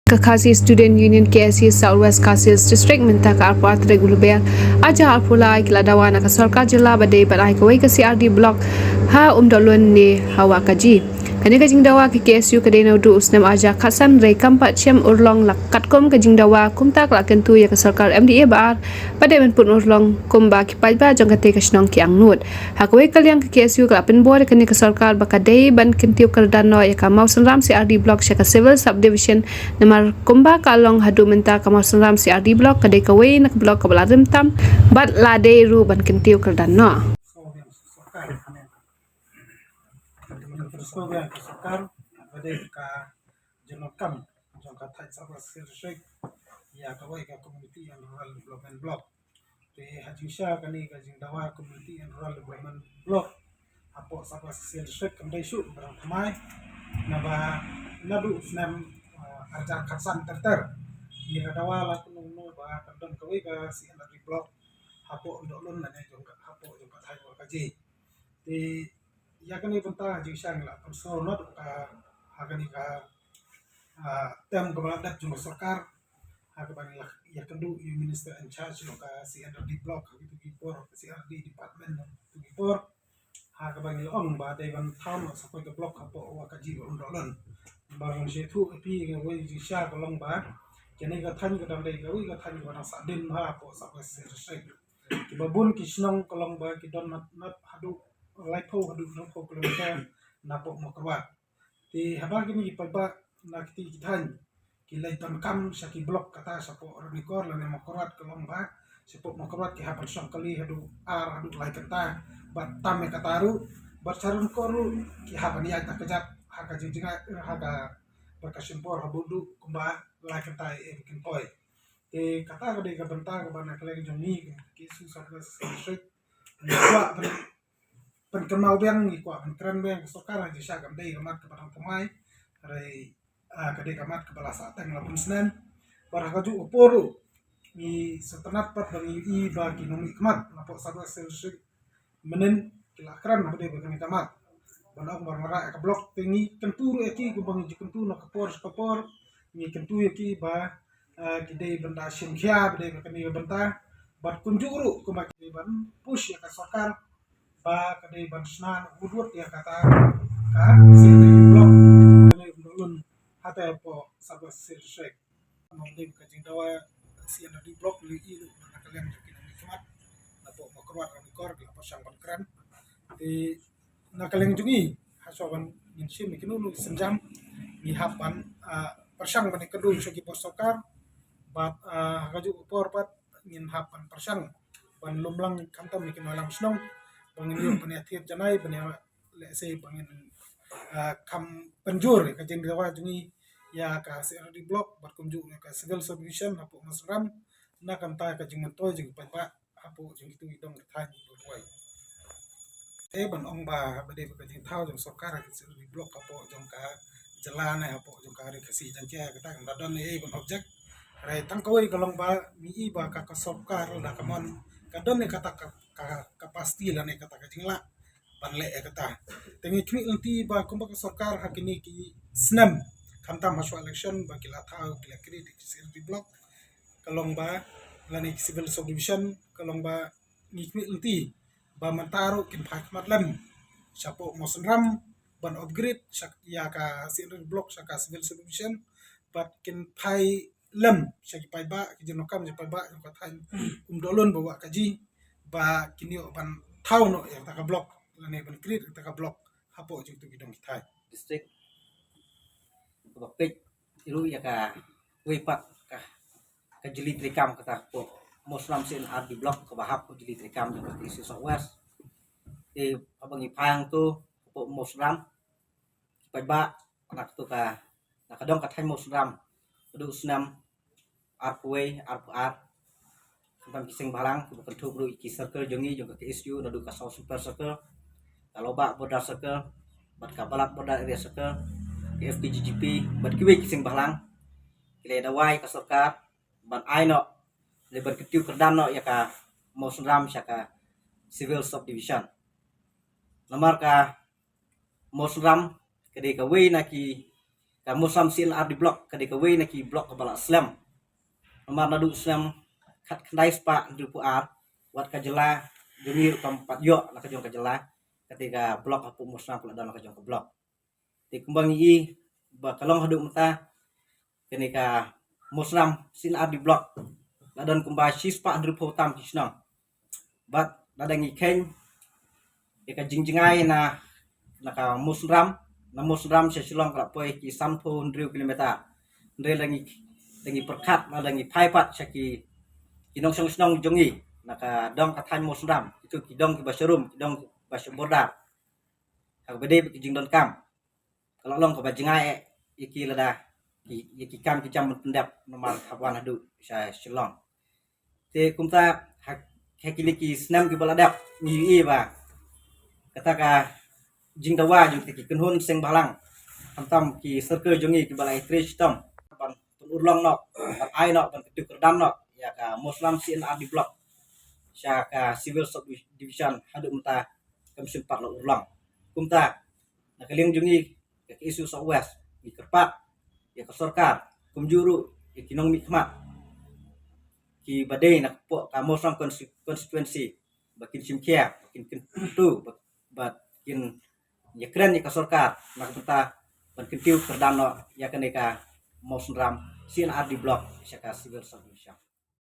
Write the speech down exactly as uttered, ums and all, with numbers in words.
Ka Khasi Student Union, K S U, South West Khasi Hills District mynta ka arphew ar tarik u Lber ar hajar arphew lai ki la dawa na ka sorkar jylla ba dei ban ai kawei ka C R D block ha Umdohlun ne ha Wahkaji. Kane ka jingdawa ka K S U ka dei naduh u snem ar hajar khatsan, hynrei kam pat shem urlong la katkum ka jingdawa, kumta ka la kyntu ïa ka sorkar M D A ba ar ba dei ban pynurlong kumba ki paidbah jong katei ka shnong ki angnud. Ha kawei ka liang ka K S U ka la pynbor ïa kane ka sorkar ba ka dei ban kyntiew kyrdan noh ïa ka Mawsynram C R D block sha ka Civil Subdivision, namar kumba ka long haduh mynta ka Mawsynram C R D block ka dei kawei na ka block kaba la rim tam bad la dei ruh ban kyntiew kyrdan noh. Ka dei ka jingdonkam jong ka thaiñ South West Khasi Hills District ïa kawei ka Community and Rural Development Block. Te ha jingshisha kane ka jingdawa Community and Rural Development Block hapoh South West Khasi Hills District kam dei shuh ba dang thymmai, naba naduh snem, ah, ar hajar khatsan ter ter ngi la dawa la kumno kumno ba kan don kawei ka C R D block hapoh Umdohlun lane jong ka, hapoh jong ka thaiñ Wahkaji. Te ïa kane bynta jingshisha ngi la pynsngew noh ka ha kane ka, ah, term kaba la dep jong ka sorkar ha kaba ngi la ïakynduh ïa u Minister in charge jong ka C R D block ha kitu ki por, C R D department ha kitu ki por, ha kaba ngi la ong ba dei ban thaw noh sa kawei ka block hapoh Wahkaji bad Umdohlun. Ba ngi shu ïathuh ïa phi, kawei jingshisha ka long ba kane ka thaiñ ka dang dei kawei ka thaiñ kaba dang sahdien bha hapoh South West Khasi Hills District. Kiba bun ki shnong ka long ba ki don nat nat haduh laiphew haduh hynriewphew kilometer napoh Mawkyrwat. Te haba kine ki paidbah na kiti ki thaiñ ki leit donkam sha ki block kata shapoh Ranikor lane Mawkyrwat ka long ba shapoh Mawkyrwat ki hap ban shong kali haduh ar haduh lai kynta bad tam ïa kata ruh, bad sha Ranikor ruh ki hap ban ïaid da kjat ha ka jingjngai, ha ka, bad ka shim por haduh kumba lai kynta ïa ba kin poi. Te kata ka dei ka bynta kaba na ka liang jong ngi ki K S U South West Khasi Hills District ngi kwah ban pynkynmaw biang, ngi kwah ban kren biang ka sorkar, ha jingshisha kam dei ka mat kaba dang thymmai, hynrei, ah, ka dei ka mat kaba la sah teng la bun snem. Bad ha kajuh ka por ruh ngi sngewtynnat pat ba ngi ïohi ba ki nongmihkhmat napoh South West Khasi Hills District mynnin ki la kren haba dei ba kane ka mat ban ong ban wanrah ïa ka block. Te ngi kyntu ruh ïa ki kumba ngi ju kyntu na ka por sha ka por, ngi kyntu ïa ki ba, eh, ki dei ban da shim khia ba dei ba kane ka bynta, bad kumjuh ruh kumba ki dei ban push ïa ka sorkar ba ka dei ban shna wut wut ïa kata ka C R D block kane Umdohlun hata hapoh South West Khasi Hills District. Ngi dei ka jingdawa C R D block ngi ïohi ruh na ka liang jong ki nongmihkhmat napoh Mawkyrwat Ranikor ki la pyrshang ban kren. Te na ka liang jong ngi ha shuwa ban ngin shim ïa kino kino ki sienjam ngi hap ban, ah, pyrshang ban ïakynduh sha ki bor sorkar bad, ah, ha kajuh ka por pat ngin hap ban pyrshang ban lum lang khamtam ïa ki nongïalam shnong ba ngin ïoh ban ïathied janai ban ïa, let's say, ba ngin, ah, kham pynjur ïa ka jingdawa jong ngi ïa ka C R D block bad kumjuh ïa ka civil subdivision hapoh Mawsynram na ka bynta ka jingmyntoi jong ki paidbah hapoh jong kitu ki dong ki thaiñ baroh kawei. Te ban ong ba ba dei ba ka jingthaw jong sorkar ïa ka C R D block hapoh jong ka jylla ne hapoh jong ka Ri Khasi Jaiñtia kata kam da don ei ei ban object. Hynrei tang kawei ka long ba ngi i ba ka, ka sorkar lada ka mon ka don ïa kata ka, ka capacity lane kata ka jinglah ban leh ïa kata. Te ngi khmih lynti ba kumba ka sorkar ha kine ki snem khamtam ha shuwa election ba ki la thaw ki la create ïa ki C R D block ka long ba lane ki civil subdivision ka long ba ngi khmih lynti ba mynta ruh kin phai khmat lem shapoh Mawsynram ban upgrade sha ïa ka C R D block sha ka civil subdivision bad kin phai lem sha ki paidbah, ki jingdonkam jong ki paidbah jong ka thaiñ Umdohlun bad Wahkaji ba kin ïoh ban thaw noh ïa kata ka block lane ban create ïa kata ka block hapoh jong kitu ki dong ki thaiñ. District kaba peit ruh ïa kawei pat ka, ka jylliew treikam kata hapoh Mawsynram C R D block kaba hap ka jylliew treikam jong ka K S U South West. Te haba ngi phai hangto hapoh Mawsynram, ki paidbah na kato ka, na ka dong ka thaiñ Mawsynram naduh u snem arphew wei arphew ar. Khamtam ki seng bhalang kiba kynthup ruh ïa ki circle jong ngi jong ka K S U naduh ka South Sumper Circle, ka Lawbah Border Circle bad ka Balat Border Area Circle, ka F K G G P bad kiwei ki seng bhalang ki la dawa ïa ka sorkar ban ai noh ne ban kyntiew kyrdan noh ïa ka Mawsynram sha ka civil subdivision. Namar ka Mawsynram ka dei kawei na ki, Ka Mawsynram C and R D Block ka dei kawei na ki block kaba la slem. Namar naduh snem khatkhyndai spah hynriewphew ar, wat ka jylla jong ngi ruh kam pat ïoh na ka jong ka jylla, kata ka block hapoh Mawsynram ka la don na ka jong ka block. Te kumba ngi i ba ka long haduh mynta, kane ka Mawsynram C and R D Block la don kumba shispah hynriewphew tam ki shnong. Bad lada ngi kheiñ ïa ka jingjngai na, na ka Mawsynram, na Mawsynram sha Shillong ka la poi ki sanphew hynriew kilometer. Hynrei lada ngi, lada ngi pyrkhat, lada ngi phai pat sha ki, ki nongshong shnong jong ngi na ka dong ka thaiñ Mawsynram, kito ki dong kiba sharum, ki dong kiba sha border, ha kaba dei bad ki jingdonkam, ka la long kaba jngai eh ïa ki lada ki, ïa ki kam ki jam ban pyndep namar hap wan haduh sha Shillong. Te kumta ha, ha kine ki snem kiba la dep ngi ïohi ba kata ka jingdawa jong kita ki kynhun seng bhalang, khamtam ki circle jong ngi kiba la ïatrei shitom ban pynurlong noh, ban ai noh, ban kyntiew kyrdan noh ïa ka Mawsynram C and R D Block sha ka Civil Sub Division, haduh mynta kam shym pat la urlong. Kumta na ka liang jong ngi ka K S U South West, ngi kyrpad ïa ka sorkar, kumjuh ruh ïa ki nongmihkhmat kiba dei na ka, ka Mawsynram consti-, constituency, ba kin shim khia, ba kin kyntu, ba, ba kin ïakren ïa ka sorkar na ka bynta ban kyntiew kyrdan noh ïa kane ka Mawsynram C and R D Block sha ka Civil Sub Division.